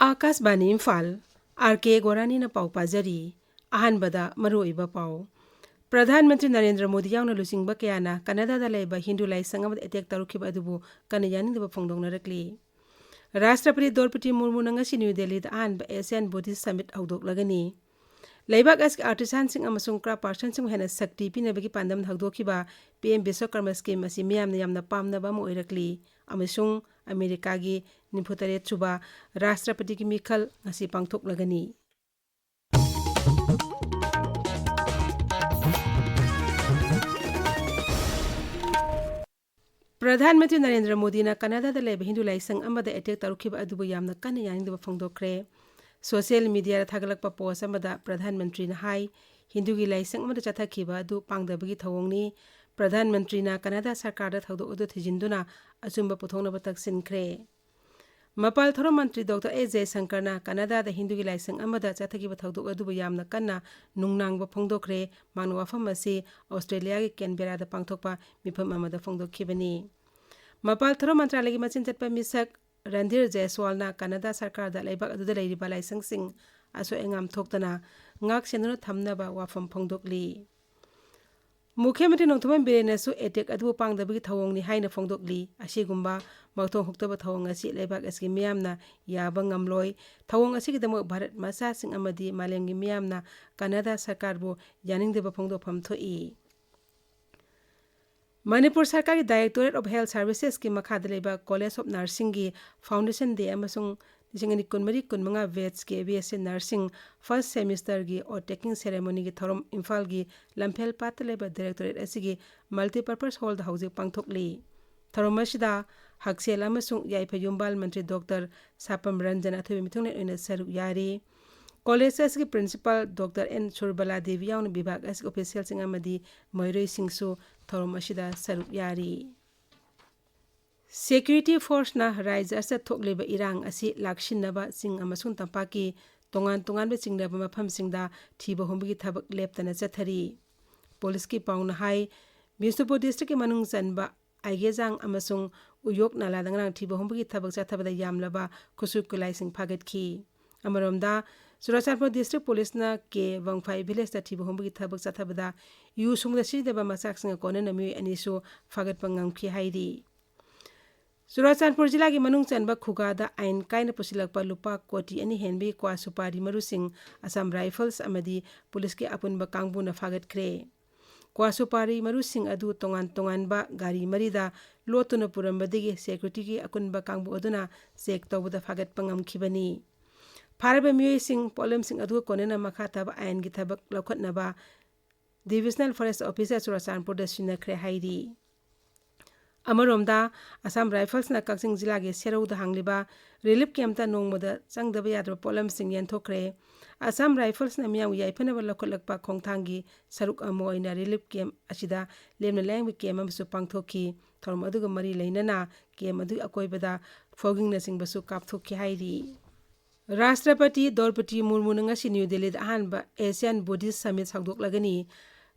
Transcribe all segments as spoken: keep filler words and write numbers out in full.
ꯑꯥꯀꯥꯁꯕꯥꯅꯤ Imphal, R ꯀꯦ ꯒꯣꯔꯥꯅꯤꯅ ꯄꯥꯎ ꯄꯥꯖꯔꯤ꯫ ꯑꯍꯥꯟꯕꯗ ꯃꯔꯨꯑꯣꯏꯕ ꯄꯥꯎ꯫ ꯄ꯭ꯔꯙꯥꯟ ꯃꯟꯇ꯭ꯔꯤ ꯅꯔꯦꯟꯗ꯭ꯔ ꯃꯣꯗꯤ ꯌꯥꯎꯅ ꯂꯨꯆꯤꯡꯕ ꯀꯌꯥꯅ ꯀꯅꯥꯗꯥꯗ ꯂꯩꯕ ꯍꯤꯟꯗꯨ ꯂꯥꯏꯁꯪ ꯑꯃꯗ ꯑꯦꯇꯦꯛ ꯇꯧꯔꯛꯈꯤꯕ ꯑꯗꯨꯕꯨ ꯀꯟꯅ ꯌꯥꯅꯤꯡꯗꯕ ꯐꯣꯡꯗꯣꯛꯅꯔꯛꯂꯤ꯫ ꯔꯥꯁꯇ꯭ꯔꯄꯇꯤ ꯗ꯭ꯔꯧꯄꯗꯤ ꯃꯨꯔꯃꯨꯅ ꯉꯁꯤ ꯅ꯭ꯌꯨ ꯗꯦꯜꯂꯤꯗ ꯑꯍꯥꯟꯕ ꯑꯦꯁꯤꯌꯥꯟ ꯕꯨꯙꯤꯁ ꯁꯃꯤꯠ ꯍꯧꯗꯣꯛꯂꯒꯅꯤ꯫ ꯂꯩꯕꯥꯛ ꯑꯁꯤꯒꯤ ꯑꯥꯔꯇꯤꯁꯥꯟꯁꯤꯡ ꯑꯃꯁꯨꯡ ꯀ꯭ꯔꯥꯐ ꯄꯥꯔꯁꯟꯁꯤꯡꯕꯨ ꯍꯦꯟꯅ ꯁꯛꯇꯤ ꯄꯤꯅꯕꯒꯤ ꯄꯥꯟꯗꯝꯗ ꯍꯧꯗꯣꯛꯈꯤꯕ ꯄꯤ ꯑꯦꯝ ꯕꯤꯁ꯭ꯋꯀꯔꯃ ꯁ꯭ꯀꯤꯝ ꯑꯁꯤ ꯃꯤꯌꯥꯝꯅ ꯌꯥꯝꯅ ꯄꯥꯝꯅꯕ ꯑꯃ ꯑꯣꯏꯔꯛꯂꯤ ꯑꯃꯁꯨꯡ ꯑꯃꯦꯔꯤꯀꯥꯒꯤ ꯅꯤꯐꯨꯇꯔꯦꯠ ꯁꯨꯕ ꯔꯥꯁꯇ꯭ꯔꯄꯇꯤꯒꯤ ꯃꯤꯈꯜ ꯉꯁꯤ ꯄꯥꯡꯊꯣꯛꯂꯒꯅꯤ꯫ ꯄ꯭ꯔꯙꯥꯟ ꯃꯟꯇ꯭ꯔꯤ ꯅꯔꯦꯟꯗ꯭ꯔ ꯃꯣꯗꯤꯅ ꯀꯅꯥꯗꯥꯗ ꯂꯩꯕ ꯍꯤꯟꯗꯨ ꯂꯥꯏꯁꯪ ꯑꯃꯗ ꯑꯦꯇꯦꯛ ꯇꯧꯔꯛꯈꯤꯕ ꯑꯗꯨꯕꯨ ꯌꯥꯝꯅ ꯀꯟꯅ ꯌꯥꯅꯤꯡꯗꯕ ꯐꯣꯡꯗꯣꯛꯈ꯭ꯔꯦ꯫ ꯁꯣꯁꯤꯌꯦꯜ ꯃꯤꯗꯤꯌꯥꯗ ꯊꯥꯒꯠꯂꯛꯄ ꯄꯣꯁ ꯑꯃꯗ ꯄ꯭ꯔꯙꯥꯟ ꯃꯟꯇ꯭ꯔꯤꯅ ꯍꯥꯏ, ꯍꯤꯟꯗꯨꯒꯤ ꯂꯥꯏꯁꯪ ꯑꯃꯗ ꯆꯠꯊꯈꯤꯕ ꯑꯗꯨ ꯄꯥꯡꯗꯕꯒꯤ ꯊꯧꯑꯣꯡꯅꯤ꯫ ꯄ꯭ꯔꯙꯥꯟ ꯃꯟꯇ꯭ꯔꯤꯅ ꯀꯅꯥꯗꯥ ꯁꯔꯀꯥꯔꯗ ꯊꯧꯗꯣꯛ ꯑꯗꯨ ꯊꯤꯖꯤꯟꯗꯨꯅ ꯑꯆꯨꯝꯕ ꯄꯨꯊꯣꯛꯅꯕ ꯇꯛꯁꯤꯟꯈ꯭ꯔꯦ꯫ ꯃꯄꯥꯜ ꯊꯧꯔꯝ ꯃꯟꯇ꯭ꯔꯤ ꯗꯣꯛꯇꯔ ꯑꯦꯁ ꯖꯌꯁꯪꯀꯔꯅ ꯀꯅꯥꯗꯥꯗ ꯍꯤꯟꯗꯨꯒꯤ ꯂꯥꯏꯁꯪ ꯑꯃꯗ ꯆꯠꯊꯈꯤꯕ ꯊꯧꯗꯣꯛ ꯑꯗꯨꯕꯨ ꯌꯥꯝꯅ ꯀꯟꯅ ꯅꯨꯡꯅꯥꯡꯕ ꯐꯣꯡꯗꯣꯛꯈ꯭ꯔꯦ꯫ ꯃꯍꯥꯛꯅ ꯋꯥꯐꯝ ꯑꯁꯤ ꯑꯣꯁꯇ꯭ꯔꯦꯂꯤꯌꯥꯒꯤ ꯀꯦꯟꯕꯦꯔꯥꯗ ꯄꯥꯡꯊꯣꯛꯄ ꯃꯤꯐꯝ ꯑꯃꯗ ꯐꯣꯡꯗꯣꯛꯈꯤꯕꯅꯤ꯫ ꯃꯄꯥꯜ ꯊꯧꯔꯝ ꯃꯟꯇ꯭ꯔꯥꯂꯌꯒꯤ ꯃꯆꯤꯟ ꯆꯠꯄ ꯃꯤꯁꯛ ꯔꯟꯙꯤꯔ ꯖꯌꯁ꯭ꯋꯥꯜꯅ ꯀꯅꯥꯗꯥ ꯁꯔꯀꯥꯔꯗ ꯂꯩꯕꯥꯛ ꯑꯗꯨꯗ ꯂꯩꯔꯤꯕ ꯂꯥꯏꯁꯪꯁꯤꯡ ꯑꯁꯣꯏ ꯑꯉꯥꯝ ꯊꯣꯛꯇꯅ ꯉꯥꯛ ꯁꯦꯟꯗꯨꯅ ꯊꯝꯅꯕ ꯋꯥꯐꯝ ꯐꯣꯡꯗꯣꯛꯂꯤ꯫ ꯃꯨꯈ꯭ꯌ ꯃꯟꯇ꯭ꯔꯤ ꯅꯣꯡꯊꯣꯝꯕꯝ ꯕꯤꯔꯦꯟꯅꯁꯨ ꯑꯦꯇꯦꯛ ꯑꯗꯨꯕꯨ ꯄꯥꯡꯗꯕꯒꯤ ꯊꯧꯑꯣꯡꯅꯤ ꯍꯥꯏꯅ ꯐꯣꯡꯗꯣꯛꯂꯤ꯫ ꯑꯁꯤꯒꯨꯝꯕ ꯃꯊꯣꯡ ꯍꯨꯛꯇꯕ ꯊꯧꯑꯣꯡ ꯑꯁꯤ ꯂꯩꯕꯥꯛ ꯑꯁꯤꯒꯤ ꯃꯤꯌꯥꯝꯅ ꯌꯥꯕ ꯉꯝꯂꯣꯏ꯫ ꯊꯧꯑꯣꯡ ꯑꯁꯤꯒꯤꯗꯃꯛ ꯚꯥꯔꯠ ꯃꯆꯥꯁꯤꯡ ꯑꯃꯗꯤ ꯃꯥꯂꯦꯝꯒꯤ ꯃꯤꯌꯥꯝꯅ ꯀꯅꯥꯗꯥ ꯁꯔꯀꯥꯔꯕꯨ ꯌꯥꯅꯤꯡꯗꯕ ꯐꯣꯡꯗꯣꯛꯐꯝ ꯊꯣꯛꯏ꯫ ꯃꯅꯤꯄꯨꯔ ꯁꯔꯀꯥꯔꯒꯤ Directorate of Health Servicesꯀꯤ ꯃꯈꯥꯗ ꯂꯩꯕ College of Nursingꯒꯤ Foundation Day ꯑꯃꯁꯨꯡ ꯂꯤꯁꯤꯡ ꯑꯅꯤ ꯀꯨꯟꯃꯔꯤ ꯀꯨꯟꯃꯉꯥ batchꯀꯤ B S C Nursing first semesterꯒꯤ oath taking ceremonyꯒꯤ ꯊꯧꯔꯝ ꯏꯝꯐꯥꯜꯒꯤ ꯂꯝꯐꯦꯜ ꯄꯥꯠꯇ ꯂꯩꯕ directorate ꯑꯁꯤꯒꯤ multipurpose hallꯗ ꯍꯧꯖꯤꯛ ꯄꯥꯡꯊꯣꯛꯂꯤ꯫ ꯊꯧꯔꯝ ꯑꯁꯤꯗ ꯍꯛꯁꯦꯜ ꯑꯃꯁꯨꯡ ꯌꯥꯏꯐ ꯌꯨꯝꯕꯥꯜ ꯃꯟꯇ꯭ꯔꯤ ꯗꯣꯛꯇꯔ ꯁꯥꯄꯝ ꯔꯟꯖꯟ ꯑꯊꯣꯏꯕ ꯃꯤꯊꯨꯡꯂꯦꯟ ꯑꯣꯏꯅ ꯁꯔꯨꯛ ꯌꯥꯔꯤ꯫ College ꯑꯁꯤꯒꯤ principal doctor and Surbala Devi ꯌꯥꯎꯅ ꯕꯤꯚꯥꯒ ꯑꯁꯤꯒꯤ officialꯁꯤꯡ ꯑꯃꯗꯤ ꯃꯍꯩꯔꯣꯏꯁꯤꯡꯁꯨ ꯊꯧꯔꯝ ꯑꯁꯤꯗ ꯁꯔꯨꯛ ꯌꯥꯔꯤ꯫ Security forceꯅ ꯔꯥꯖ꯭ꯌ ꯑꯁꯤꯗ ꯊꯣꯛꯂꯤꯕ ꯏꯔꯥꯡ ꯑꯁꯤ ꯂꯥꯛꯁꯤꯟꯅꯕ ꯆꯤꯡ ꯑꯃꯁꯨꯡ ꯇꯝꯄꯥꯛꯀꯤ ꯇꯣꯉꯥꯟ ꯇꯣꯉꯥꯟꯕ ꯆꯤꯡꯅꯕ ꯃꯐꯝꯁꯤꯡꯗ ꯊꯤꯕ ꯍꯨꯝꯕꯒꯤ ꯊꯕꯛ ꯂꯦꯞꯇꯅ ꯆꯠꯊꯔꯤ꯫ Policeꯀꯤ ꯄꯥꯎꯅ ꯍꯥꯏ, ꯕꯤꯁꯅꯨꯄꯨꯔ districtꯀꯤ ꯃꯅꯨꯡ ꯆꯟꯕ ꯑꯥꯏꯒꯦꯖꯥꯡ ꯑꯃꯁꯨꯡ ꯎꯌꯣꯛ ꯅꯥꯂꯥꯗ ꯉꯔꯥꯡ ꯊꯤꯕ ꯍꯨꯝꯕꯒꯤ ꯊꯕꯛ ꯆꯠꯊꯕꯗ ꯌꯥꯝꯂꯕ ꯈꯨꯠꯁꯨ ꯈꯨꯠꯂꯥꯏꯁꯤꯡ ꯐꯥꯒꯠꯈꯤ꯫ ꯑꯃꯔꯣꯝꯗ, ꯆꯨꯔꯥꯆꯥꯟꯄꯨꯔ ꯗꯤꯁꯇ꯭ꯔꯤꯛ ꯄꯨꯂꯤꯁꯅ ꯀꯦ ꯋꯥꯡꯐꯥꯏ ꯚꯤꯂꯦꯖꯇ ꯊꯤꯕ ꯍꯨꯝꯕꯒꯤ ꯊꯕꯛ ꯆꯠꯊꯕꯗ ꯌꯨ ꯁꯨꯡꯗ ꯁꯤꯖꯤꯟꯅꯕ ꯃꯆꯥꯛꯁꯤꯡꯒ ꯀꯣꯟꯅꯅ ꯃꯤꯑꯣꯏ ꯑꯅꯤꯁꯨ ꯐꯥꯒꯠꯄ ꯉꯝꯈꯤ ꯍꯥꯏꯔꯤ꯫ ꯆꯨꯔꯥꯆꯥꯟꯄꯨꯔ ꯖꯤꯂꯥꯒꯤ ꯃꯅꯨꯡ ꯆꯟꯕ ꯈꯨꯒꯥꯗ ꯑꯥꯏꯟ ꯀꯥꯏꯅ ꯄꯨꯁꯤꯜꯂꯛꯄ ꯂꯨꯄꯥ ꯀꯣꯇꯤ ꯑꯅꯤ ꯍꯦꯟꯕꯒꯤ ꯀ꯭ꯋꯥ ꯁꯨꯄꯥꯔꯤ ꯃꯔꯨꯁꯤꯡ ꯑꯁꯥꯝ ꯔꯥꯏꯐꯜꯁ ꯑꯃꯗꯤ ꯄꯨꯂꯤꯁꯀꯤ ꯑꯄꯨꯟꯕ ꯀꯥꯡꯕꯨꯅ ꯐꯥꯒꯠꯈ꯭ꯔꯦ꯫ ꯀ꯭ꯋꯥ ꯁꯨꯄꯥꯔꯤ ꯃꯔꯨꯁꯤꯡ ꯑꯗꯨ ꯇꯣꯉꯥꯟ ꯇꯣꯉꯥꯟꯕ ꯒꯥꯔꯤ ꯃꯔꯤꯗ ꯂꯣꯠꯇꯨꯅ ꯄꯨꯔꯝꯕꯗꯒꯤ ꯁꯦꯀ꯭ꯌꯨꯔꯤꯇꯤꯒꯤ ꯑꯀꯨꯟꯕ ꯀꯥꯡꯕꯨ ꯑꯗꯨꯅ ꯆꯦꯛ ꯇꯧꯕꯗ ꯐꯥꯒꯠꯄ ꯉꯝꯈꯤꯕꯅꯤ꯫ ꯐꯥꯔꯕ ꯃꯤꯑꯣꯏꯁꯤꯡ ꯄꯣꯠꯂꯝꯁꯤꯡ ꯑꯗꯨꯒ ꯀꯣꯟꯅꯅ ꯃꯈꯥ ꯇꯥꯕ ꯑꯥꯏꯟꯒꯤ ꯊꯕꯛ ꯂꯧꯈꯠꯅꯕ ꯗꯤꯕꯤꯖꯅꯦꯜ ꯐꯣꯔꯦꯁ ꯑꯣꯐꯤꯁꯔ ꯆꯨꯔꯥꯆꯥꯟꯄꯨꯔꯗ ꯁꯤꯟꯅꯈ꯭ꯔꯦ ꯍꯥꯏꯔꯤ꯫ ꯑꯃꯔꯣꯝꯗ, ꯑꯁꯥꯝ ꯔꯥꯏꯐꯜꯁꯅ ꯀꯛꯆꯤꯡ ꯖꯤꯂꯥꯒꯤ ꯁꯦꯔꯧꯗ ꯍꯥꯡꯂꯤꯕ ꯔꯤꯂꯤꯐ ꯀꯦꯝꯞꯇ ꯅꯣꯡꯃꯗ ꯆꯪꯗꯕ ꯌꯥꯗ꯭ꯔꯕ ꯄꯣꯠꯂꯝꯁꯤꯡ ꯌꯦꯟꯊꯣꯛꯈ꯭ꯔꯦ꯫ ꯑꯁꯥꯝ ꯔꯥꯏꯐꯜꯁꯅ ꯃꯤꯌꯥꯝꯒꯤ ꯌꯥꯏꯐꯅꯕ ꯂꯧꯈꯠꯂꯛꯄ ꯈꯣꯡꯊꯥꯡꯒꯤ ꯁꯔꯨꯛ ꯑꯃ ꯑꯣꯏꯅ ꯔꯤꯂꯤꯐ ꯀꯦꯝꯞ ꯑꯁꯤꯗ ꯂꯦꯝꯅ ꯂꯥꯏꯌꯦꯡꯕ ꯀꯦꯝꯞ ꯑꯃꯁꯨ ꯄꯥꯡꯊꯣꯛꯈꯤ꯫ ꯊꯧꯔꯝ ꯑꯗꯨꯒ ꯃꯔꯤ ꯂꯩꯅꯅ ꯀꯦꯝꯞ ꯑꯗꯨꯒꯤ ꯑꯀꯣꯏꯕꯗ ꯐꯣꯒꯤꯡꯅꯆꯤꯡꯕꯁꯨ ꯀꯥꯞꯊꯣꯛꯈꯤ ꯍꯥꯏꯔꯤ꯫ ꯔꯥꯁꯇ꯭ꯔꯄꯇꯤ ꯗ꯭ꯔꯧꯄꯗꯤ ꯃꯨꯔꯃꯨꯅ ꯉꯁꯤ ꯅ꯭ꯌꯨ ꯗꯦꯜꯂꯤꯗ ꯑꯍꯥꯟꯕ ꯑꯦꯁꯤꯌꯥꯟ ꯕꯨꯙꯤꯁ ꯁꯃꯤꯠ ꯍꯧꯗꯣꯛꯂꯒꯅꯤ꯫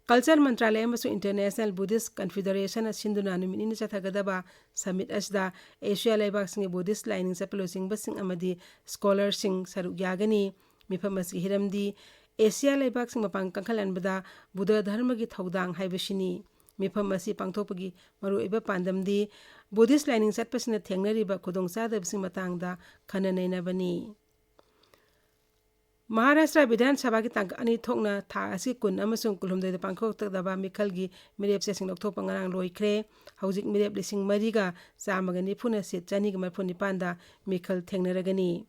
ꯀꯜꯆꯔ ꯃꯟꯇ꯭ꯔꯥꯂꯌ ꯑꯃꯁꯨꯡ ꯏꯟꯇꯔꯅꯦꯁꯅꯦꯜ ꯕꯨꯙꯤꯁ ꯀꯟꯐꯦꯗꯔꯦꯁꯟꯅ ꯁꯤꯟꯗꯨꯅ ꯅꯨꯃꯤꯠ ꯅꯤꯅꯤ ꯆꯠꯊꯒꯗꯕ ꯁꯃꯤꯠ ꯑꯁꯤꯗ ꯑꯦꯁꯤꯌꯥ ꯂꯩꯕꯥꯛꯁꯤꯡꯒꯤ ꯕꯨꯙꯤꯁ ꯂꯥꯏꯅꯤꯡ ꯆꯠꯄ ꯂꯨꯆꯤꯡꯕꯁꯤꯡ ꯑꯃꯗꯤ ꯁ꯭ꯀꯣꯂꯔꯁꯤꯡ ꯁꯔꯨꯛ ꯌꯥꯒꯅꯤ꯫ ꯃꯤꯐꯝ ꯑꯁꯤꯒꯤ ꯍꯤꯔꯝꯗꯤ ꯑꯦꯁꯤꯌꯥ ꯂꯩꯕꯥꯛꯁꯤꯡ ꯃꯄꯥꯡꯒꯜ ꯀꯟꯈꯠꯍꯟꯕꯗ ꯕꯨꯙ ꯙꯔꯃꯒꯤ ꯊꯧꯗꯥꯡ ꯍꯥꯏꯕꯁꯤꯅꯤ꯫ ꯃꯤꯐꯝ ꯑꯁꯤ ꯄꯥꯡꯊꯣꯛꯄꯒꯤ ꯃꯔꯨꯑꯣꯏꯕ ꯄꯥꯟꯗꯝꯗꯤ ꯕꯨꯙꯤꯁ ꯂꯥꯏꯅꯤꯡ ꯆꯠꯄꯁꯤꯡꯅ ꯊꯦꯡꯅꯔꯤꯕ ꯈꯨꯗꯣꯡꯆꯥꯗꯕꯁꯤꯡ ꯃꯇꯥꯡꯗ ꯈꯟꯅ ꯅꯩꯅꯕꯅꯤ꯫ ꯃꯍꯥꯔꯥꯁꯇ꯭ꯔ ꯕꯤꯙꯥꯟ ꯁꯚꯥꯒꯤ ꯇꯥꯡꯀꯛ ꯑꯅꯤ ꯊꯣꯛꯅ ꯊꯥ ꯑꯁꯤ ꯀꯨꯟ ꯑꯃꯁꯨꯡ ꯀꯨꯟꯍꯨꯝꯗꯣꯏꯗ ꯄꯥꯡꯊꯣꯛꯀꯗꯕ ꯃꯤꯈꯜꯒꯤ ꯃꯤꯔꯦꯞ ꯆꯦꯁꯤꯡ ꯂꯧꯊꯣꯛꯄ ꯉꯔꯥꯡ ꯂꯣꯏꯈ꯭ꯔꯦ꯫ ꯍꯧꯖꯤꯛ ꯃꯤꯔꯦꯞ ꯂꯤꯁꯤꯡ ꯃꯔꯤꯒ ꯆꯥꯝꯃꯒ ꯅꯤꯐꯨꯅ ꯁꯤꯠ ꯆꯅꯤꯒ ꯃꯔꯤꯐꯨ ꯅꯤꯄꯥꯟꯗ ꯃꯤꯈꯜ ꯊꯦꯡꯅꯔꯒꯅꯤ꯫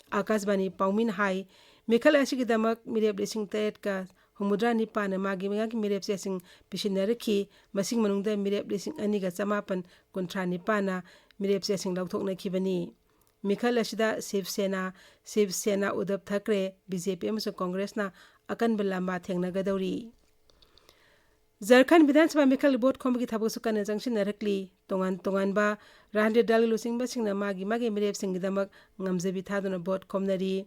ꯑꯥꯀꯥꯁꯕꯥꯅꯤ ꯄꯥꯎꯃꯤꯅ ꯍꯥꯏ, ꯃꯤꯈꯜ ꯑꯁꯤꯒꯤꯗꯃꯛ ꯃꯤꯔꯦꯞ ꯂꯤꯁꯤꯡ ꯇꯔꯦꯠꯀ ꯍꯨꯝꯐꯨꯇꯔꯥ ꯅꯤꯄꯥꯟꯅ ꯃꯥꯒꯤ ꯃꯥꯒꯤ ꯃꯤꯔꯦꯞ ꯆꯦꯁꯤꯡ ꯄꯤꯁꯤꯟꯅꯔꯛꯈꯤ꯫ ꯃꯁꯤꯒꯤ ꯃꯅꯨꯡꯗ ꯃꯤꯔꯦꯞ ꯂꯤꯁꯤꯡ ꯑꯅꯤꯒ ꯆꯃꯥꯄꯟ ꯀꯨꯟꯊ꯭ꯔꯥ ꯅꯤꯄꯥꯟꯅ ꯃꯤꯔꯦꯞ ꯆꯦꯁꯤꯡ ꯂꯧꯊꯣꯛꯅꯈꯤꯕꯅꯤ꯫ ꯃꯤꯈꯜ ꯑꯁꯤꯗ ꯁꯤꯕ ꯁꯦꯅꯥ, ꯁꯤꯕ ꯁꯦꯅꯥ, ꯎꯗꯕ ꯊꯥꯀ꯭ꯔꯦ, ꯕꯤ ꯖꯦ ꯄꯤ ꯑꯃꯁꯨꯡ ꯀꯣꯡꯒ꯭ꯔꯦꯁꯅ ꯑꯀꯟꯕ ꯂꯝꯕꯥ ꯊꯦꯡꯅꯒꯗꯧꯔꯤ꯫ ꯖꯔꯈꯟ ꯕꯤꯙꯥꯟ ꯁꯚꯥ ꯃꯤꯈꯜ ꯚꯣꯠ ꯈꯣꯝꯕꯒꯤ ꯊꯕꯛꯁꯨ ꯀꯟꯅ ꯆꯪꯁꯤꯟꯅꯔꯛꯂꯤ꯫ ꯇꯣꯉꯥꯟ ꯇꯣꯉꯥꯟꯕ ꯔꯥꯖꯅꯤꯇꯤ ꯗꯜꯒꯤ ꯂꯨꯆꯤꯡꯕꯁꯤꯡꯅ ꯃꯥꯒꯤ ꯃꯥꯒꯤ ꯃꯤꯔꯦꯞꯁꯤꯡꯒꯤꯗꯃꯛ ꯉꯝꯖꯕꯤ ꯊꯥꯗꯨꯅ ꯚꯣꯠ ꯈꯣꯝꯅꯔꯤ꯫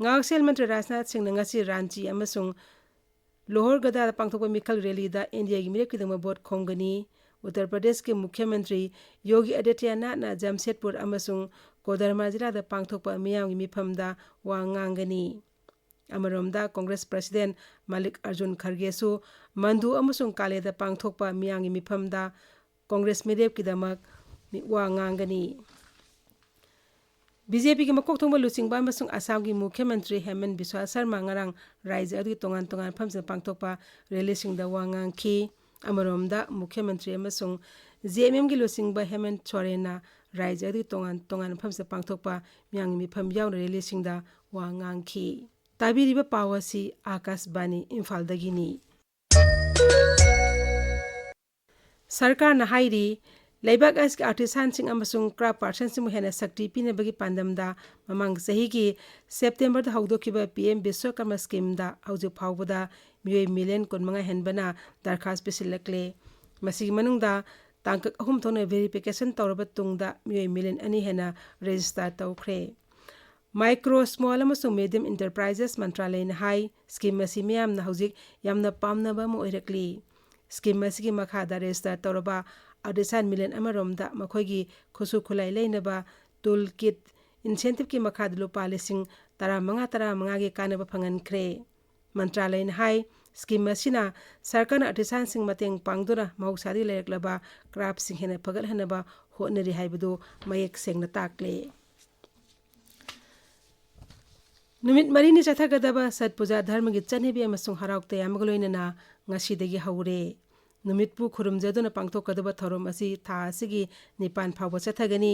ꯉꯥꯛꯁꯦꯜ ꯃꯟꯇ꯭ꯔꯤ ꯔꯥꯖꯅꯥꯊ ꯁꯤꯡꯅ ꯉꯁꯤ ꯔꯥꯟꯆꯤ ꯑꯃꯁꯨꯡ ꯂꯣꯍꯔꯒꯗꯥꯗ ꯄꯥꯡꯊꯣꯛꯄ ꯃꯤꯈꯜ ꯔꯦꯂꯤꯗ ꯑꯦꯟ ꯗꯤ ꯑꯦꯒꯤ ꯃꯤꯔꯦꯞꯀꯤꯗꯃꯛ ꯚꯣꯠ ꯈꯣꯝꯒꯅꯤ꯫ ꯎꯠꯇꯔ ꯄ꯭ꯔꯗꯦꯁꯀꯤ ꯃꯨꯈ꯭ꯌ ꯃꯟꯇ꯭ꯔꯤ ꯌꯣꯒꯤ ꯑꯗꯤꯇ꯭ꯌꯅꯥꯊꯅ ꯖꯝꯁꯦꯗꯄꯨꯔ ꯑꯃꯁꯨꯡ ꯀꯣꯗꯔꯃꯥ ꯖꯤꯂꯥꯗ ꯄꯥꯡꯊꯣꯛꯄ ꯃꯤꯌꯥꯝꯒꯤ ꯃꯤꯐꯝꯗ ꯋꯥ ꯉꯥꯡꯒꯅꯤ꯫ ꯑꯃꯔꯣꯝꯗ, ꯀꯣꯡꯒ꯭ꯔꯦꯁ ꯄ꯭ꯔꯁꯤꯗꯦꯟ ꯃꯜꯂꯤꯛ ꯑꯔꯖꯨꯟ ꯈꯔꯒꯦꯁꯨ ꯃꯟꯗꯨ ꯑꯃꯁꯨꯡ ꯀꯥꯂꯦꯗ ꯄꯥꯡꯊꯣꯛꯄ ꯃꯤꯌꯥꯝꯒꯤ ꯃꯤꯐꯝꯗ ꯀꯣꯡꯒ꯭ꯔꯦꯁ ꯃꯤꯔꯦꯞꯀꯤꯗꯃꯛ ꯃꯤ-, ꯋꯥ ꯉꯥꯡꯒꯅꯤ꯫ ꯕꯤ ꯖꯦ ꯄꯤꯒꯤ ꯃꯀꯣꯛ ꯊꯣꯡꯕ ꯂꯨꯆꯤꯡꯕ ꯑꯃꯁꯨꯡ ꯑꯁꯥꯝꯒꯤ ꯃꯨꯈ꯭ꯌ ꯃꯟꯇ꯭ꯔꯤ ꯍꯦꯃꯟ ꯕꯤꯁ꯭ꯋꯥ ꯁꯔꯃ ꯉꯔꯥꯡ ꯔꯥꯖ꯭ꯌ ꯑꯗꯨꯒꯤ ꯇꯣꯉꯥꯟ ꯇꯣꯉꯥꯟꯕ ꯃꯐꯝꯁꯤꯡꯗ ꯄꯥꯡꯊꯣꯛꯄ ꯔꯦꯂꯤꯁꯤꯡꯗ ꯋꯥ ꯉꯥꯡꯈꯤ꯫ ꯑꯃꯔꯣꯝꯗ, ꯃꯨꯈ꯭ꯌ ꯃꯟꯇ꯭ꯔꯤ ꯑꯃꯁꯨꯡ ꯖꯦ ꯑꯦꯝ ꯑꯦꯝꯒꯤ ꯂꯨꯆꯤꯡꯕ ꯍꯦꯃꯟ ꯁꯣꯔꯦꯟꯅ ꯔꯥꯖ꯭ꯌ ꯑꯗꯨꯒꯤ ꯇꯣꯉꯥꯟ ꯇꯣꯉꯥꯟꯕ ꯃꯐꯝꯁꯤꯡꯗ ꯄꯥꯡꯊꯣꯛꯄ ꯃꯤꯌꯥꯝꯒꯤ ꯃꯤꯐꯝ ꯌꯥꯎꯅ ꯔꯦꯂꯤꯁꯤꯡꯗ ꯋꯥ ꯉꯥꯡꯈꯤ꯫ ꯇꯥꯕꯤꯔꯤꯕ ꯄꯥꯎ ꯑꯁꯤ ꯑꯥꯀꯥꯁꯕꯥꯅꯤ ꯏꯝꯐꯥꯜꯗꯒꯤꯅꯤ꯫ ꯁꯔꯀꯥꯔꯅ ꯍꯥꯏꯔꯤ, ꯂꯩꯕꯥꯛ ꯑꯁꯤꯒꯤ ꯑꯥꯔꯇꯤꯁꯥꯟꯁꯤꯡ ꯑꯃꯁꯨꯡ ꯀ꯭ꯔꯥꯐ ꯄꯥꯔꯁꯟꯁꯤꯡꯕꯨ ꯍꯦꯟꯅ ꯁꯛꯇꯤ ꯄꯤꯅꯕꯒꯤ ꯄꯥꯟꯗꯝꯗ ꯃꯃꯥꯡ ꯆꯍꯤꯒꯤ ꯁꯦꯞꯇꯦꯝꯕꯔꯗ ꯍꯧꯗꯣꯛꯈꯤꯕ ꯄꯤ ꯑꯦꯝ ꯕꯤꯁ꯭ꯋꯀꯔꯃ ꯁ꯭ꯀꯤꯝꯗ ꯍꯧꯖꯤꯛ ꯐꯥꯎꯕꯗ ꯃꯤꯑꯣꯏ ꯃꯤꯂꯤꯌꯟ ꯀꯨꯟꯃꯉꯥ ꯍꯦꯟꯕꯅ ꯗꯔꯈꯥꯁ ꯄꯤꯁꯤꯜꯂꯛꯂꯦ꯫ ꯃꯁꯤꯒꯤ ꯃꯅꯨꯡꯗ ꯇꯥꯡꯀꯛ ꯑꯍꯨꯝ ꯊꯣꯛꯅ ꯚꯦꯔꯤꯐꯤꯀꯦꯁꯟ ꯇꯧꯔꯕ ꯇꯨꯡꯗ ꯃꯤꯑꯣꯏ ꯃꯤꯂꯤꯌꯟ ꯑꯅꯤ ꯍꯦꯟꯅ ꯔꯦꯖꯤꯁꯇꯥꯔ ꯇꯧꯈ꯭ꯔꯦ꯫ ꯃꯥꯏꯀ꯭ꯔꯣ, ꯁ꯭ꯃꯣꯜ ꯑꯃꯁꯨꯡ ꯃꯤꯗꯤꯌꯝ ꯏꯟꯇꯔꯄ꯭ꯔꯥꯏꯖꯦꯁ ꯃꯟꯇ꯭ꯔꯥꯂꯌꯅ ꯍꯥꯏ, ꯁ꯭ꯀꯤꯝ ꯑꯁꯤ ꯃꯤꯌꯥꯝꯅ ꯍꯧꯖꯤꯛ ꯌꯥꯝꯅ ꯄꯥꯝꯅꯕ ꯑꯃ ꯑꯣꯏꯔꯛꯂꯤ꯫ ꯁ꯭ꯀꯤꯝ ꯑꯁꯤꯒꯤ ꯃꯈꯥꯗ ꯔꯦꯖꯤꯁꯇꯥꯔ ꯇꯧꯔꯕ ꯑꯥꯔꯇꯤꯁꯥꯟ ꯃꯤꯂꯤꯌꯟ ꯑꯃꯔꯣꯝꯗ ꯃꯈꯣꯏꯒꯤ ꯈꯨꯠꯁꯨ ꯈꯨꯠꯂꯥꯏ ꯂꯩꯅꯕ ꯇꯨꯜ ꯀꯤꯠ ꯏꯟꯁꯦꯟꯇꯤꯞꯀꯤ ꯃꯈꯥꯗ ꯂꯨꯄꯥ ꯂꯤꯁꯤꯡ ꯇꯔꯥꯃꯉꯥ ꯇꯔꯥꯃꯉꯥꯒꯤ ꯀꯥꯟꯅꯕ ꯐꯪꯍꯟꯈ꯭ꯔꯦ꯫ ꯃꯟꯇ꯭ꯔꯥꯂꯌꯅ ꯍꯥꯏ, ꯁ꯭ꯀꯤꯝ ꯑꯁꯤꯅ ꯁꯔꯀꯥꯔꯅ ꯑꯥꯔꯇꯤꯁꯥꯟꯁꯤꯡ ꯃꯇꯦꯡ ꯄꯥꯡꯗꯨꯅ ꯃꯍꯧꯁꯥꯗꯒꯤ ꯂꯩꯔꯛꯂꯕ ꯀ꯭ꯔꯥꯐꯁꯤꯡ ꯍꯦꯟꯅ ꯐꯒꯠꯍꯟꯅꯕ ꯍꯣꯠꯅꯔꯤ ꯍꯥꯏꯕꯗꯨ ꯃꯌꯦꯛ ꯁꯦꯡꯅ ꯇꯥꯛꯂꯦ꯫ ꯅꯨꯃꯤꯠ ꯃꯔꯤꯅꯤ ꯆꯠꯊꯒꯗꯕ ꯁꯠ ꯄꯨꯖꯥ ꯙꯔꯃꯒꯤ ꯆꯠꯅꯕꯤ ꯑꯃꯁꯨꯡ ꯍꯔꯥꯎ ꯇꯌꯥꯝꯕꯒ ꯂꯣꯏꯅꯅ ꯉꯁꯤꯗꯒꯤ ꯍꯧꯔꯦ꯫ ꯅꯨꯃꯤꯠꯄꯨ ꯈꯨꯔꯨꯝꯖꯗꯨꯅ ꯄꯥꯡꯊꯣꯛꯀꯗꯕ ꯊꯧꯔꯝ ꯑꯁꯤ ꯊꯥ ꯑꯁꯤꯒꯤ ꯅꯤꯄꯥꯟ ꯐꯥꯎꯕ ꯆꯠꯊꯒꯅꯤ꯫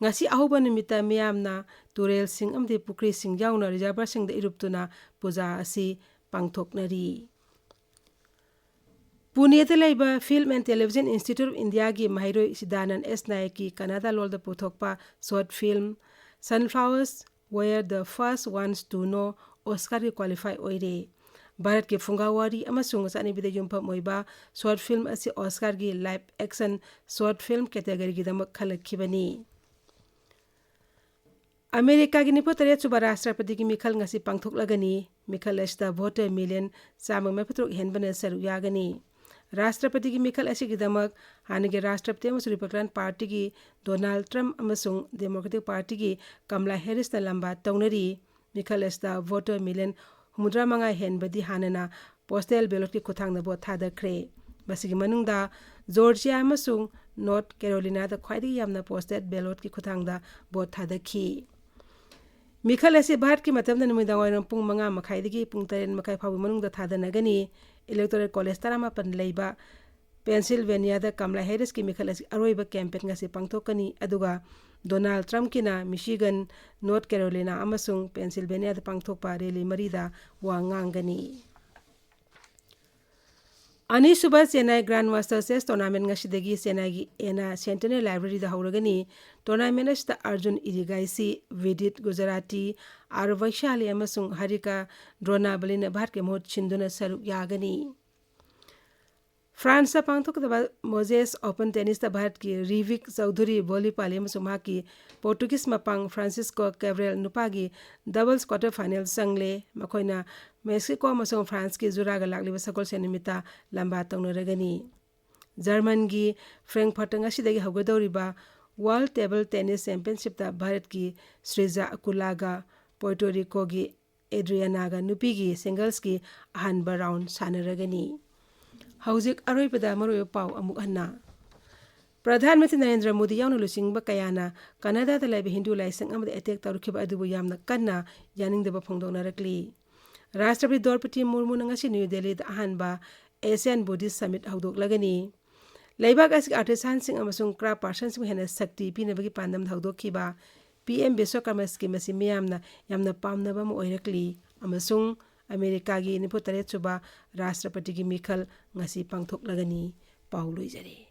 ꯉꯁꯤ ꯑꯍꯧꯕ ꯅꯨꯃꯤꯠꯇ ꯃꯤꯌꯥꯝꯅ ꯇꯨꯔꯦꯜꯁꯤꯡ ꯑꯃꯗꯤ ꯄꯨꯈ꯭ꯔꯤꯁꯤꯡ ꯌꯥꯎꯅ ꯔꯤꯖꯔꯚꯔꯁꯤꯡꯗ ꯏꯔꯨꯞꯇꯨꯅ ꯄꯨꯖꯥ ꯑꯁꯤ ꯄꯥꯡꯊꯣꯛꯅꯔꯤ꯫ ꯄꯨꯅꯦꯗ ꯂꯩꯕ Film and Television Institute of Indiaꯒꯤ ꯃꯍꯩꯔꯣꯏ ꯁꯤꯗꯥꯅꯟ ꯑꯦꯁ ꯅꯥꯌꯛꯀꯤ ꯀꯟꯅꯗ ꯂꯣꯜꯗ ꯄꯨꯊꯣꯛꯄ short film Sunflowers Were the First Ones to Know Oscarꯒꯤ ꯀ꯭ꯋꯥꯂꯤꯐꯥꯏ ꯑꯣꯏꯔꯦ꯫ ꯚꯥꯔꯠꯀꯤ ꯐꯨꯡꯒꯥ ꯋꯥꯔꯤ ꯑꯃꯁꯨꯡ ꯆꯠꯅꯕꯤꯗ ꯌꯨꯝꯐꯝ ꯑꯣꯏꯕ ꯁꯣꯔꯠ ꯐꯤꯜꯝ ꯑꯁꯤ ꯑꯣꯁꯀꯥꯔꯒꯤ ꯂꯥꯏꯚ ꯑꯦꯛꯁꯟ ꯁꯣꯔꯠ ꯐꯤꯜꯝ ꯀꯦꯇꯦꯒꯣꯔꯤꯒꯤꯗꯃꯛ ꯈꯜꯂꯛꯈꯤꯕꯅꯤ꯫ ꯑꯃꯦꯔꯤꯀꯥꯒꯤ ꯅꯤꯐꯨ ꯇꯔꯦꯠ ꯁꯨꯕ ꯔꯥꯁꯇ꯭ꯔꯄꯇꯤꯒꯤ ꯃꯤꯈꯜ ꯉꯁꯤ ꯄꯥꯡꯊꯣꯛꯂꯒꯅꯤ꯫ ꯃꯤꯈꯜ ꯑꯁꯤꯗ ꯚꯣꯇꯔ ꯃꯤꯂꯤꯌꯟ ꯆꯥꯝꯃ ꯃꯔꯤꯐꯨ ꯇꯔꯨꯛ ꯍꯦꯟꯕꯅ ꯁꯔꯨꯛ ꯌꯥꯒꯅꯤ꯫ ꯔꯥꯁꯇ꯭ꯔꯄꯇꯤꯒꯤ ꯃꯤꯈꯜ ꯑꯁꯤꯒꯤꯗꯃꯛ ꯍꯥꯟꯅꯒꯤ ꯔꯥꯁꯇ꯭ꯔꯄꯇꯤ ꯑꯃꯁꯨꯡ ꯔꯤꯄꯕ꯭ꯂꯤꯀꯥꯟ ꯄꯥꯔꯇꯤꯒꯤ ꯗꯣꯅꯥꯜꯗ ꯇ꯭ꯔꯝꯞ ꯑꯃꯁꯨꯡ ꯗꯦꯃꯣꯀ꯭ꯔꯦꯇꯤꯛ ꯄꯥꯔꯇꯤꯒꯤ ꯀꯃꯂꯥ ꯍꯦꯔꯤꯁꯅ ꯂꯝꯕꯥ ꯇꯧꯅꯔꯤ꯫ ꯃꯤꯈꯜ ꯑꯁꯤꯗ ꯚꯣꯇꯔ ꯃꯤꯂꯤꯌꯟ ꯍꯨꯝꯐꯨꯇꯔꯥ ꯃꯉꯥ ꯍꯦꯟꯕꯗꯤ ꯍꯥꯟꯅꯅ ꯄꯣꯁꯇꯦꯜ ꯕꯦꯂꯣꯠꯀꯤ ꯈꯨꯠꯊꯥꯡꯗ ꯚꯣꯠ ꯊꯥꯗꯈ꯭ꯔꯦ꯫ ꯃꯁꯤꯒꯤ ꯃꯅꯨꯡꯗ ꯖꯣꯔꯖꯤꯌꯥ ꯑꯃꯁꯨꯡ ꯅꯣꯔꯠ ꯀꯦꯔꯣꯂꯤꯅꯥꯗ ꯈ꯭ꯋꯥꯏꯗꯒꯤ ꯌꯥꯝꯅ ꯄꯣꯁꯇꯦꯜ ꯕꯦꯂꯣꯠꯀꯤ ꯈꯨꯠꯊꯥꯡꯗ ꯚꯣꯠ ꯊꯥꯗꯈꯤ꯫ ꯃꯤꯈꯜ ꯑꯁꯤ ꯚꯥꯔꯠꯀꯤ ꯃꯇꯝꯗ ꯅꯨꯃꯤꯗꯥꯡ ꯋꯥꯏꯔꯝ ꯄꯨꯡ ꯃꯉꯥ ꯃꯈꯥꯏꯗꯒꯤ ꯄꯨꯡ ꯇꯔꯦꯠ ꯃꯈꯥꯏ ꯐꯥꯎꯕꯒꯤ ꯃꯅꯨꯡꯗ ꯊꯥꯗꯅꯒꯅꯤ꯫ ꯏꯂꯦꯛꯇꯣꯔꯦꯜ ꯀꯣꯂꯦꯖ ꯇꯔꯥꯃꯥꯄꯟ ꯂꯩꯕ ꯄꯦꯟꯁꯤꯜꯚꯦꯅꯤꯌꯥꯗ ꯀꯃꯂꯥ ꯍꯦꯔꯤꯁꯀꯤ ꯃꯤꯈꯜ ꯑꯁꯤ ꯑꯔꯣꯏꯕ ꯀꯦꯝꯄꯦꯟ ꯉꯁꯤ ꯄꯥꯡꯊꯣꯛꯀꯅꯤ, ꯑꯗꯨꯒ ꯗꯣꯅꯥꯜꯗ ꯇ꯭ꯔꯝꯞꯀꯤꯅ ꯃꯤꯁꯤꯒꯟ, ꯅꯣꯔꯠ ꯀꯦꯔꯣꯂꯤꯅꯥ ꯑꯃꯁꯨꯡ ꯄꯦꯟꯁꯤꯜꯚꯦꯅꯤꯌꯥꯗ ꯄꯥꯡꯊꯣꯛꯄ ꯔꯦꯂꯤ ꯃꯔꯤꯗ ꯋꯥ ꯉꯥꯡꯒꯅꯤ꯫ ꯑꯅꯤꯁꯨꯕ ꯆꯦꯟꯅꯥꯏ ꯒ꯭ꯔꯥꯟ ꯃꯥꯁꯇꯔ ꯆꯦꯁ ꯇꯣꯔꯅꯥꯃꯦꯟ ꯉꯁꯤꯗꯒꯤ ꯆꯦꯟꯅꯥꯏꯒꯤ ꯑꯦꯅꯥ ꯁꯦꯟꯇꯅꯔꯤ ꯂꯥꯏꯕ꯭ꯔꯦꯔꯤꯗ ꯍꯧꯔꯒꯅꯤ꯫ ꯇꯣꯔꯅꯥꯃꯦꯟ ꯑꯁꯤꯗ ꯑꯔꯖꯨꯟ ꯏꯔꯤꯒꯥꯏꯁꯤ, ꯚꯤꯗꯤꯠ ꯒꯨꯖꯔꯥꯇꯤ, ꯑꯥꯔ ꯋꯩꯁꯥꯂꯤ ꯑꯃꯁꯨꯡ ꯍꯔꯤꯀꯥ ꯗ꯭ꯔꯣꯅꯥꯕꯂꯤꯅ ꯚꯥꯔꯠꯀꯤ ꯃꯍꯨꯠ ꯁꯤꯟꯗꯨꯅ ꯁꯔꯨꯛ ꯌꯥꯒꯅꯤ꯫ ꯐ꯭ꯔꯥꯟꯁꯇ ꯄꯥꯡꯊꯣꯛꯀꯗꯕ ꯃꯣꯖꯦꯁ ꯑꯣꯄꯟ ꯇꯦꯅꯤꯁꯇ ꯚꯥꯔꯠꯀꯤ ꯔꯤꯚꯤꯛ ꯆꯧꯙꯨꯔꯤ ꯕꯣꯂꯤꯄꯥꯂꯤ ꯑꯃꯁꯨꯡ ꯃꯍꯥꯛꯀꯤ ꯄꯣꯔꯇꯨꯒꯤꯁ ꯃꯄꯥꯡ ꯐ꯭ꯔꯥꯟꯁꯤꯁꯀꯣ ꯀꯦꯕ꯭ꯔꯦꯜ ꯅꯨꯄꯥꯒꯤ ꯗꯕꯜꯁ ꯀ꯭ꯋꯥꯔꯇꯔ ꯐꯥꯏꯅꯦꯜ ꯆꯪꯂꯦ꯫ ꯃꯈꯣꯏꯅ ꯃꯦꯛꯁꯤꯀꯣ ꯑꯃꯁꯨꯡ ꯐ꯭ꯔꯥꯟꯁꯀꯤ ꯖꯨꯔꯥꯒ ꯂꯥꯛꯂꯤꯕ ꯁꯒꯣꯜꯁꯦꯟ ꯅꯨꯃꯤꯠꯇ ꯂꯝꯕꯥ ꯇꯧꯅꯔꯒꯅꯤ꯫ ꯖꯔꯃꯟꯒꯤ ꯐ꯭ꯔꯦꯡꯛꯐꯔꯠꯇ ꯉꯁꯤꯗꯒꯤ ꯍꯧꯒꯗꯧꯔꯤꯕ ꯋꯥꯔꯜ ꯇꯦꯕꯜ ꯇꯦꯅꯤꯁ ꯆꯦꯝꯄꯤꯌꯟꯁꯤꯞꯇ ꯚꯥꯔꯠꯀꯤ ꯁ꯭ꯔꯤꯖꯥ ꯑꯀꯨꯂꯥꯒ ꯄꯣꯔꯇꯣ ꯔꯤꯀꯣꯒꯤ ꯑꯦꯗ꯭ꯔꯤꯌꯥꯅꯥꯒ ꯅꯨꯄꯤꯒꯤ ꯁꯤꯡꯒꯜꯁꯀꯤ ꯑꯍꯥꯟꯕ ꯔꯥꯎꯟ ꯁꯥꯟꯅꯔꯒꯅꯤ꯫ ꯍꯧꯖꯤꯛ ꯑꯔꯣꯏꯕꯗ ꯃꯔꯨꯑꯣꯏꯕ ꯄꯥꯎ ꯑꯃꯨꯛ ꯍꯟꯅ꯫ ꯄ꯭ꯔꯙꯥꯟ ꯃꯟꯇ꯭ꯔꯤ ꯅꯔꯦꯟꯗ꯭ꯔ ꯃꯣꯗꯤ ꯌꯥꯎꯅ ꯂꯨꯆꯤꯡꯕ ꯀꯌꯥꯅ ꯀꯅꯥꯗꯥꯗ ꯂꯩꯕ ꯍꯤꯟꯗꯨ ꯂꯥꯏꯁꯪ ꯑꯃꯗ ꯑꯦꯇꯦꯛ ꯇꯧꯔꯛꯈꯤꯕ ꯑꯗꯨꯕꯨ ꯌꯥꯝꯅ ꯀꯟꯅ ꯌꯥꯅꯤꯡꯗꯕ ꯐꯣꯡꯗꯣꯛꯅꯔꯛꯂꯤ꯫ ꯔꯥꯁꯇ꯭ꯔꯄꯇꯤ ꯗ꯭ꯔꯧꯄꯗꯤ ꯃꯨꯔꯃꯨꯅ ꯉꯁꯤ ꯅ꯭ꯌꯨ ꯗꯦꯜꯂꯤꯗ ꯑꯍꯥꯟꯕ ꯑꯦꯁꯤꯌꯥꯟ ꯕꯨꯙꯤꯁ ꯁꯃꯤꯠ ꯍꯧꯗꯣꯛꯂꯒꯅꯤ꯫ ꯂꯩꯕꯥꯛ ꯑꯁꯤꯒꯤ ꯑꯥꯔꯇꯤꯁꯥꯟꯁꯤꯡ ꯑꯃꯁꯨꯡ ꯀ꯭ꯔꯥꯐ ꯄꯥꯔꯁꯟꯁꯤꯡꯕꯨ ꯍꯦꯟꯅ ꯁꯛꯇꯤ ꯄꯤꯅꯕꯒꯤ ꯄꯥꯟꯗꯝꯗ ꯍꯧꯗꯣꯛꯈꯤꯕ ꯄꯤ ꯑꯦꯝ ꯕꯤꯁ꯭ꯋꯀꯔꯃ ꯁ꯭ꯀꯤꯝ ꯑꯁꯤ ꯃꯤꯌꯥꯝꯅ ꯌꯥꯝꯅ ꯄꯥꯝꯅꯕ ꯑꯃ ꯑꯣꯏꯔꯛꯂꯤ ꯑꯃꯁꯨꯡ ꯑꯃꯦꯔꯤꯀꯥꯒꯤ ꯅꯤꯐꯨ ꯇꯔꯦꯠ ꯁꯨꯕ ꯔꯥꯁꯇ꯭ꯔꯄꯇꯤꯒꯤ ꯃꯤꯈꯜ ꯉꯁꯤ ꯄꯥꯡꯊꯣꯛꯂꯒꯅꯤ꯫ ꯄꯥꯎ ꯂꯣꯏꯖꯔꯦ꯫